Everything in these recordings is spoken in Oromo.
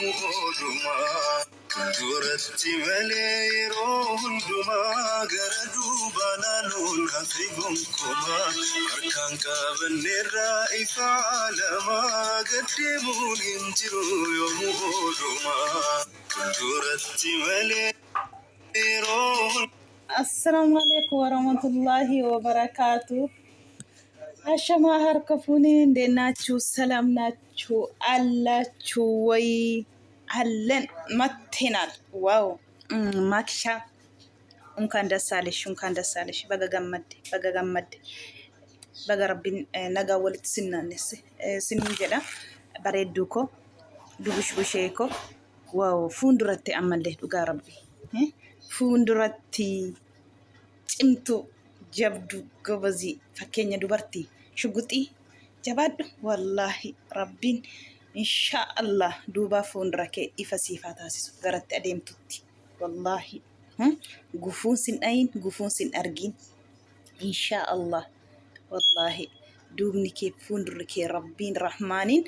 yoomuu oolumaa. Duratti malee yeroo hundumaa gara duubaa laaluun hafe gonkumaa. Harkaan qabanneerraa ifa aalamaa gad deemuun hin jiru yoomuu oolumaa. Duratti malee yeroo Assalamu alaikum warahmatullahi wabarakatuh. Ashamaa harka fuunee እንዴት ናችሁ? ሰላም ናችሁ አላችሁ ወይ? አለን መጥተናል። ዋው ማክሻ እንኳን ደስ አለሽ፣ እንኳን ደስ አለሽ። baga gammadde, baga gammadde, baga Rabbiin nagaa walitti sinnaanesse siniin jedha. Bareedduu koo, dubush bushee koo, wow, fuulduratti ammallee dhugaa Rabbi fuulduratti cimtuu, jabduu, gobazii, fakkeenya dubartii, shuguxii, jabaadhu. Wallaahi Rabbiin insha Allah duubaa fuuldura kee ifa siifaa taasisu garatti adeemtutti. Wallaahi gufuun sin dhayin, gufuun sin argin, insha Allah. Wallaahi duubni kee fuuldurri kee Rabbiin rahmaaniin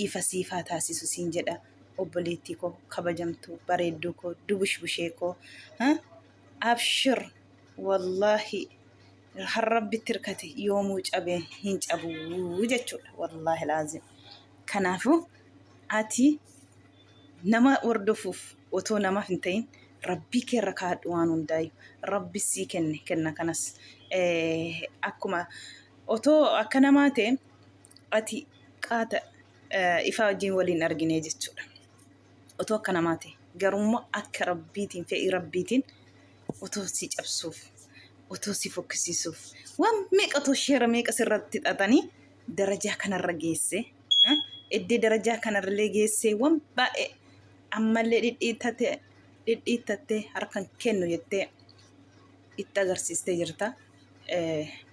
ifa siifaa taasisu siin jedha. Obboleettii koo kabajamtuu, bareedduu koo, dubush bushee koo, abshir. Wallaahi har Rabbitti hirkate yoomuu cabee hin cabuu jechuudha. Wallaahi laazim. Kanaafuu ati nama hordofuuf otoo namaaf hin ta'in Rabbii kee irra kaa'adhu waan hundaayyuu. Rabbi sii kenne kenna kanas akkuma otoo akka namaa ta'e ati qaata ifaa wajjin waliin argine jechuudha. Otoo akka namaa ta'e garummoo akka Rabbiitiin, fedhii Rabbiitiin otoo si cabsuuf, otoo si fokkisiisuuf waan meeqa otoo sheera meeqa sirratti xaxanii darajaa kanarra geesse, iddee darajaa kanarrallee geessee waan baay'ee ammallee dhidhiittate dhidhiittattee harkan kennu jettee itti agarsiistee jirta.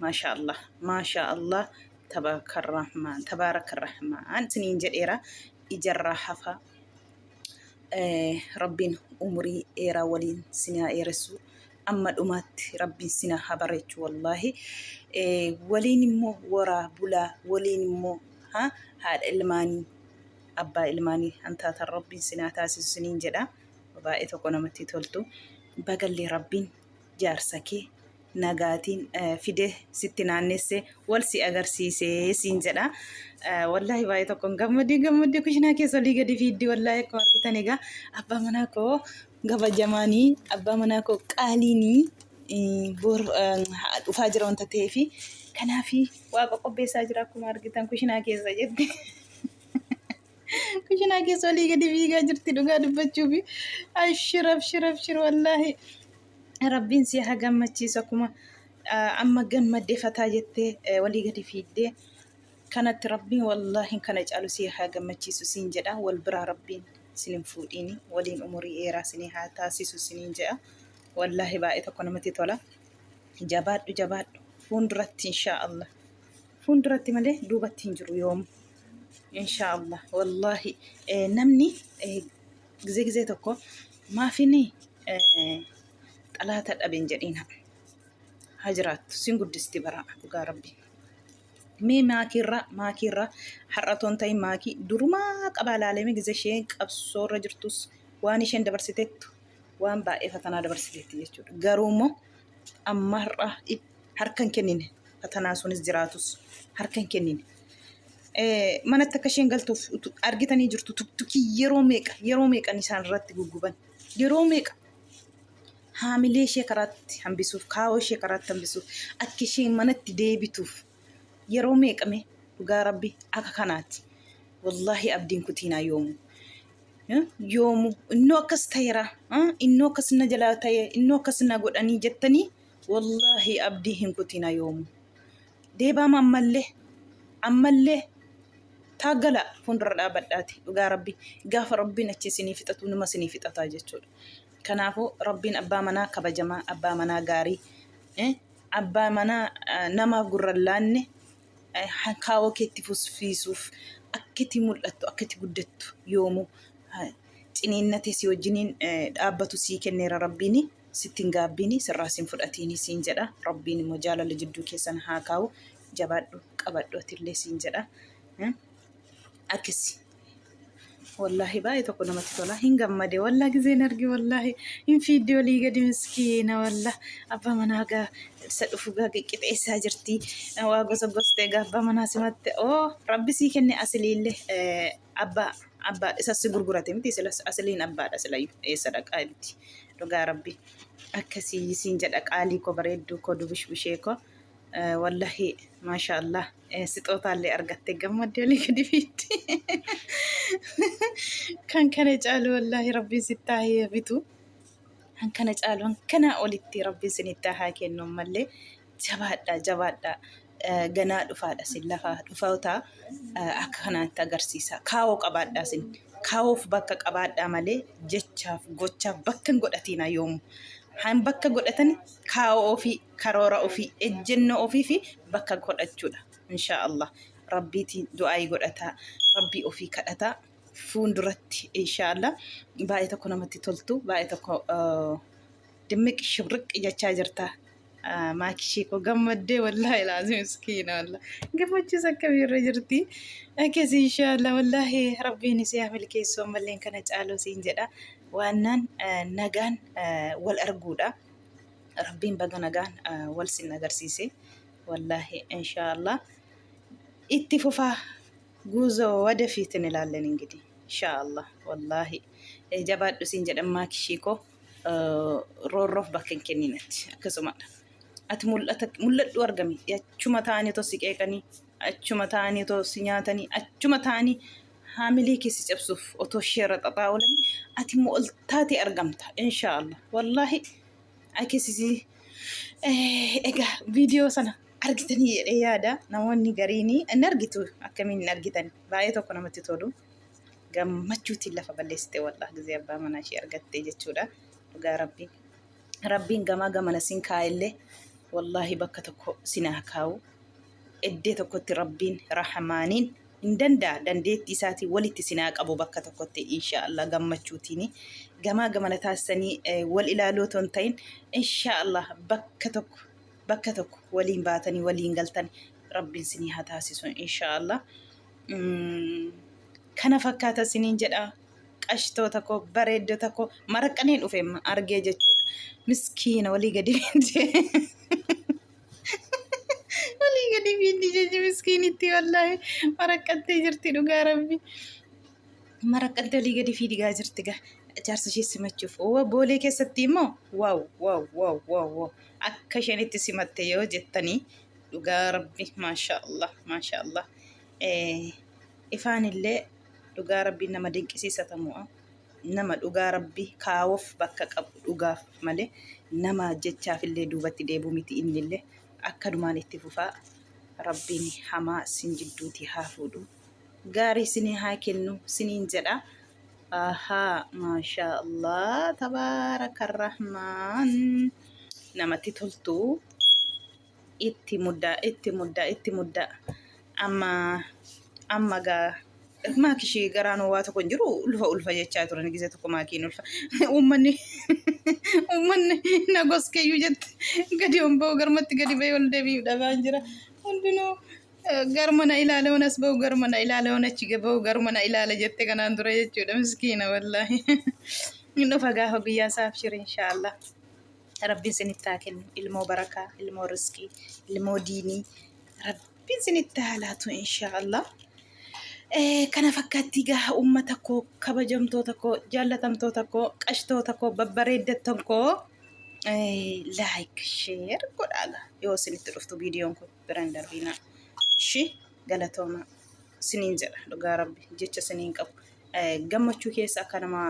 Maasha Allah, maasha Allah, tabaarakarrahmaan, tabaarakarrahmaan siniin jedheera. Ijarraa hafaa. Rabbiin umurii dheeraa waliin sin haa dheeressu. Amma dhumaatti Rabbiin sin haa bareechu wallaahi. Waliin immoo waraa bulaa, waliin immoo haadha ilmaanii, abbaa ilmaanii han taatan Rabbiin sin haa taasisu siniin jedha. Baay'ee tokko namatti toltu. Bagallee Rabbiin jaarsa kee nagaatiin fide sitti naannesse, wal si agarsiisee siin jedha. Wallaahi baay'ee tokkoon gammadee gammadee kushinaa keessa olii gadi fiiddi. Wallaahi akkuma argitan egaa abbaa manaa koo kabajamaanii, abbaa manaa koo qaaliinii bor dhufaa jira wanta ta'eefi kanaafi waa qoqopheessaa jira. Akkuma argitan kushinaa keessa jirti. Kushinaa keessa olii gadi fiigaa jirti dhugaa dubbachuufi. Abshir, abshir, abshir, wallaahi. Rabbiin si haa gammachiisu. Akkuma amma gammaddee fataa jettee walii gadi fiiddee kanatti Rabbiin wallaahi kana caalu si haa gammachiisu siin jedha. Wal biraa Rabbiin sin hin fuudhiini, waliin umurii dheeraa sinii haa taasisu siniin jedha. Wallaahi baay'ee tokko namatti tola. Jabaadhu, jabaadhu, fuulduratti inshaa Allah. Fuulduratti malee duubatti hin jiru yoomu. Inshaa Allah. Wallaahi namni gizee gizee tokko maafini xalaata dhabe hin jedhiina. Haa jiraattu, sin guddisti bara dhugaa Rabbi. Mee maakiirraa maakiirraa har'a otoo hin ta'in maakii durumaa qabaa laaleme gizee isheen qabsoorra jirtus waan isheen dabarsiteettu waan baay'ee fatanaa dabarsiteetti jechuudha. Garuu immoo amma har'a harka hin kennine, fatanaa sunis jiraatus harka hin kennine. Manatti akka isheen galtuuf argitanii jirtu, tuktukii yeroo meeqa yeroo meeqan isaan irratti gugguban, yeroo meeqa haamilee ishee karaatti hambisuuf, kaawoo ishee karaatti hambisuuf, akka isheen manatti deebituuf yeroo meeqame dhugaa Rabbi akka kanaati. Wallaahi abdiin kutiinaa yoomu. Yoomu innoo akkas ta'eera, innoo akkas na jalaa ta'e, innoo akkas na godhanii jettanii wallaahi abdii hin kutiinaa yoomu. Deebaama ammallee ammallee taaggala fuuldura dhaabadhaati dhugaa Rabbi gaafa Rabbiin achi isinii fixatu numa isinii fixataa jechuudha. Kanaafuu Rabbiin abbaa manaa kabajamaa, abbaa manaa gaarii, abbaa manaa namaaf gurra hin laanne, kaawoo keetti fufsiisuuf akka itti mul'attu, akka itti guddattu yoomuu ciniinnatee si wajjiniin dhaabbatu sii kenneera Rabbiin. Sitti hin gaabbiini, sirraa sin fudhatiini siin jedha. Rabbiin immoo jaalala jidduu keessan haa kaa'u. Jabaadhu, qabadhu atillee siin jedha. Akkasi. Wallaahi baay'ee tokko namatti tola. Hin gammade wallah gizeen arge wallaahi hin fiiddi olii gadi miskiina wallah abbaa manaa gaa isa dhufu gaa qiqqixeessaa jirti. Waa gosa gostee gaa abbaa manaa simatte oo rabbi sii kenne asiliillee abbaa abbaa isa si gurgurate miti silas asiliin abbaadha silayyuu eessa dhaqaa miti dhugaa rabbi akkasii siin jedha qaalii koo bareedduu koo dubish bishee koo. Wallahi maasha Allah sixootaallee argatte gammadde olii gadi fiiddi. Kan kana caalu wallahi rabbiin sittaa haa bitu. Kan kana caalu kan kanaa olitti rabbiin sinittaa haa kennu ammallee jabaadhaa jabaadhaa ganaa dhufaadha sin lafaa dhufootaa akka kanaatti agarsiisa. Kaawoo qabaadhaa sin kaawoof bakka qabaadhaa malee jechaaf gochaaf bakka hin godhatiinaa yoomu. Han bakka godhatani kaawoo ofii karoora ofii, ejjennoo ofii fi bakka godhachuudha. Inshaa Allah. Rabbiitiin du'aayii godhataa, Rabbii ofii kadhataa fuulduratti inshaa Allah baay'ee tokko namatti toltu, baay'ee tokko dimmiq shibriq jechaa jirta. Maakishii koo gammaddee wallaahi laazim miskiina wallaahi gammachuus akkamii irra jirti. Akkasii inshaa Allah wallaahi Rabbiin isii haa milkeessu ammalleen kana caaluu siin jedha. Waannaan nagaan wal arguudha. Rabbiin baga nagaan wal sin agarsiise wallaahi inshaallah itti fufaa guuzoo wadafiit in ilaallen ingidi inshaallah wallaahi jabaadhu siin jedhan maakishii koo roorroof bakka hin kenninatti akkasumadha ati mul'ata mul'adhu argami achuma ta'anii otoo si qeeqanii achuma ta'anii otoo si nyaatanii achuma ta'anii haamilee kee si cabsuuf otoo sheera xaxaa oolanii ati immoo ol taatee argamta inshaallah wallaahi Akkasii egaa viidiyoo sana argitanii jedhee yaada namoonni gariin hin argitu akkamiin hin argitan baay'ee tokko namatti tolu gammachuutiin lafa balleessite wallah gizee abbaa manaa ishee argatte jechuudha dhugaa rabbii rabbiin gamaa gamana sin kaa'ellee wallaahi bakka tokko sin haa kaa'u eddee tokkotti rabbiin rahamaaniin hin danda'a dandeettii isaatiin walitti isin haa qabu bakka tokkotti insha Allah gammachuutiin gamaa gamana taasisanii wal ilaaluu otoo hin ta'in insha Allah bakka tokko bakka tokko waliin baatanii waliin galtan rabbiin isinii haa taasisu insha Allah. Kana fakkaata isiniin jedha qashtoota koo bareeddota koo maraqqaneen dhufe argee jechuudha. Miskiina walii gadi Walii gadi fiiddi jechi miskiinitti wallaahi maraqqattee jirti dhugaa rabbi. Maraqqattee walii gadi fiidigaa jirti gaa jaarsa ishee simachuuf. Oo boolee keessatti immoo waaw waaw waaw waaw waaw akka isheen itti simatte yoo jettanii dhugaa rabbi maasha Allah maasha Allah. Ifaan illee dhugaa rabbi nama dinqisiisatamu'a. Nama dhugaa rabbi kaawoof bakka qabu dhugaaf malee nama jechaaf illee duubatti deebi'u miti innillee akkanumaan itti fufaa rabbiin hamaa sin jidduuti haa fuudhu gaarii sinii haa kennu siniin jedha ahaa maashaa Allah tabaarakarrahmaan namatti toltu itti muddaa itti muddaa itti muddaa amma amma gaa maakishii garaan waa tokko hin jiru ulfa ulfa jechaa turan gizee tokko maakiin ulfa uummanni uummanni na goskeeyyuu jette gadi on ba'u garmatti gadi ba'ee ol deebi'u dhabaan jira hundinuu garuma na ilaale on as ba'u garuma na ilaale on achi ba'u garuma na ilaale jette kanaan dura jechuudha miskiina wallaahi hin dhufa gaafa guyyaa isaa abshir inshaallah. Rabbiin sinitti haa kennu ilmoo barakaa, ilmoo riskii, ilmoo diinii Rabbiin sinitti haa laatu inshaallah. Kana fakkaatti gaa uummata koo kabajamtoota koo jaallatamtoota koo qashtoota koo babbareeddattan koo like share godhaa gaa yoo isinitti dhuftu viidiyoon kun biraan darbiinaa. Ishi galatooma siniin jedha dhugaa rabbi jecha siniin qabu. Gammachuu keessa akka nama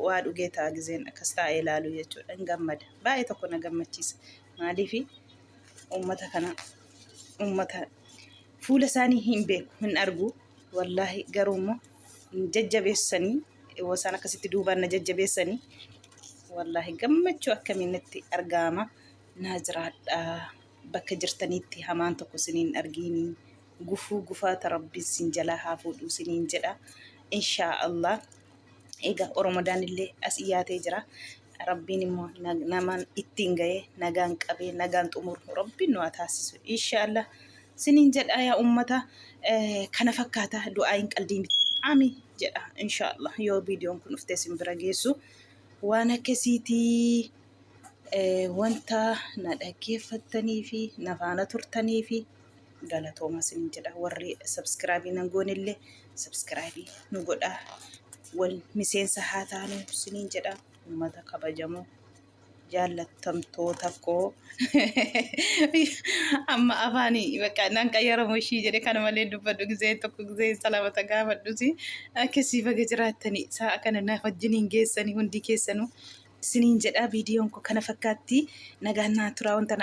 waa dhugee ta'a gizeen akkas taa'ee ilaalu jechuudha. Hin gammada. Baay'ee tokko na gammachiisa. Maaliif uummata kana uummata fuula isaanii hin beeku hin argu. Wallaahi garuu immoo jajjabeessanii yoo isaan akkasitti duubaan na jajjabeessanii wallaahi gammachuu akkamiin natti argama. Naa jiraadhaa bakka jirtanitti hamaan tokko isiniin argiinii. Gufuu gufaata rabbiin sin jalaa haa fuudhuu siniin jedha inshaa Allah egaa Oromadaan illee as dhiyaatee jira rabbiin immoo namaan ittiin ga'ee nagaan qabee nagaan xumuru rabbiin nu haa taasisu inshaa Allah siniin jedha yaa ummata kana fakkaata du'aayin qaldii miti amin jedha. jedha inshaallah yoo viidiyoon kun dhuftee isin bira geessu waan akkasiitii wanta na dhaggeeffattanii fi na faana turtanii fi galatooma isin jedha. Warri sabskraabii nan goonillee sabskraabii nu godhaa, wal miseensa haa taanu isiniin jedha. Uummata kabajamoo, jaallattamtoota koo, amma afaanii bakka nan qayyaramu ishii jedhe kana malee dubbadhu. Gizee tokko gizee salamata gaafadhusi akkasii baga jiraattanii sa'a kana na wajjiniin geessanii hundi keessanuu isiniin jedha. Viidiyoon koo kana fakkaatti. Nagaan naa turaa. Wanta na